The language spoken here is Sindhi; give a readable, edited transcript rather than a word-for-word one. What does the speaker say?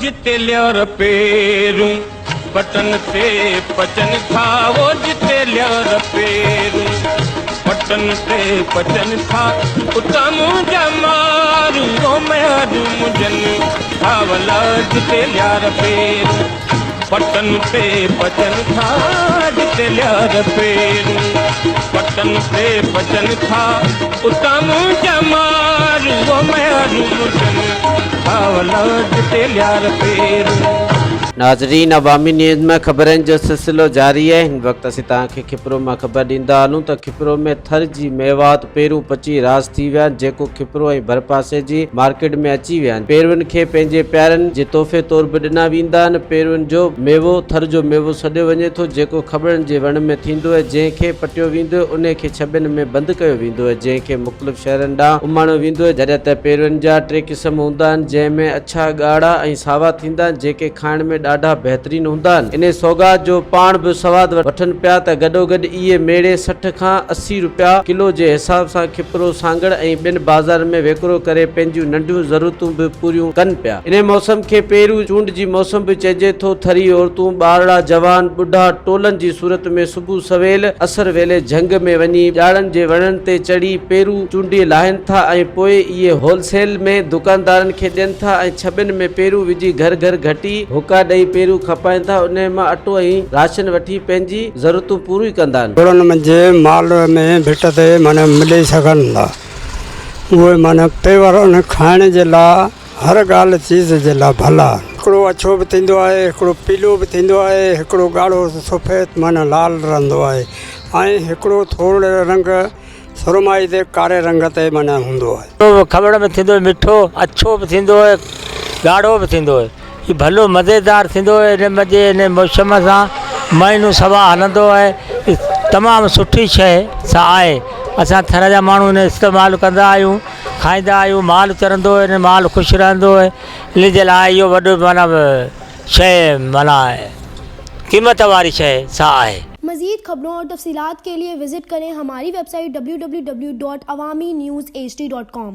جتي ليار پيرون پٽن تي پچن ٿا او جتي ليار پيرون پٽن تي پچن ٿا اتان منهنجا مارون او ميارون منهنجن ٿا جتي ليار پيرون پٽن تي پچن ٿا جتي ليار پيرون پٽن تي پچن ٿا اتان منهنجا مارون او ميارون منهنجن ٿا جتي ليار پيرون. ناظرين عوامي نيوز ۾ خبرن جو سلسلو جاري آهي هن وقت اسين توهان کي کپرو مان خبر ڏيندا هلون ته کپرو ۾ ٿر جي ميوات پيرون پچي راس ٿي ويا آهن جيڪو کپرو ۽ ڀرپاسي جي مارڪيٽ ۾ اچي ويا آهن پيرون کي پنهنجي پيارن جي تحفي طور به ڏنا ويندا آهن پيرون جو ميوو ٿر جو ميوو سڏيو وڃي ٿو جيڪو کٻڙن جي وڻ ۾ ٿيندو آهي جنهن کي پٽيو ويندو آهي انهي کي ڇٻين ۾ بند ڪيو ويندو آهي جنهن کي مختلف شهرن ڏانهن اماڻيو ويندو آهي جڏهن ته پيرون جا ٽي قسم هوندا آهن، جنهن ۾ اڇا، ڳاڙها ۽ ساوا ٿيندا آهن، جيڪي کائڻ ۾ ڏاڍا بهترين هوندا آهن. انهي سوغات جو پاڻ به سواد وٺن پيا ته گڏوگڏ اهي ميڙي 60 کان 80 رپيا ڪلو جي حساب سان کپرو، سانگهڙ ۽ ٻين بازارن ۾ ويڪرو ڪري پنهنجيون ننڍيون ضرورتون به پوريون ڪن پيا. انهي موسم کي پيرو چونڊ جي موسم به چئجي ٿو. ٿري عورتون، ٻارڙا، جوان، ٻڍا ٽولن جي صورت ۾ صبح سويل اسر ويلي جهنگ ۾ وڃي ڄاڙن جي وڻن تي چڙهي پيرو چونڊي لاهين ٿا ۽ پوء اهي هول سيل ۾ دڪاندارن کي ڏين ٿا ۽ ڇٻين ۾ پيرو وجهي گهر گهر گهٽي هوڪا ڏئي پيرو کپائين ٿا انهي مان اٽو ۽ راشن وٺي پنهنجي ضرورتون پوريون ڪندا آهن. ٻڙن منجهه مال ۾ ڀٽ تي معنيٰ ملي سگهن ٿا اهي معنيٰ پيور ان کائڻ جي لاء هر ڳالهه چيز جي لاء ڀلا. هڪڙو اڇو به ٿيندو آهي، هڪڙو پيلو به ٿيندو آهي، هڪڙو ڳاڙهو سفيد معنيٰ لال رهندو آهي ۽ هڪڙو ٿورڙي رنگ سرمائي تي ڪاري رنگ تي معنيٰ هوندو آهي. اهو کٻڙ ۾ ٿيندو آهي مٺو اڇو به ٿيندو آهي ڳاڙهو به ٿيندو آهي هي ڀلو مزيدار ٿيندو آهي هن مزي هن موسم سان مهينو سوا هلندو آهي تمام سٺي شيء سا آهي اسان ٿر جا ماڻهو هن استعمال ڪندا آهيون کائيندا آهيون مال چرندو آهي مال خوش رهندو آهي ان جي لاء اهو وڏو معنيٰ شيء معنيٰ قيمت واري شيء سا آهي. مزيد خبرون اور تفصيلات کے لئے وزٽ ڪرين ھماري web site www.awamiNewsHD.com.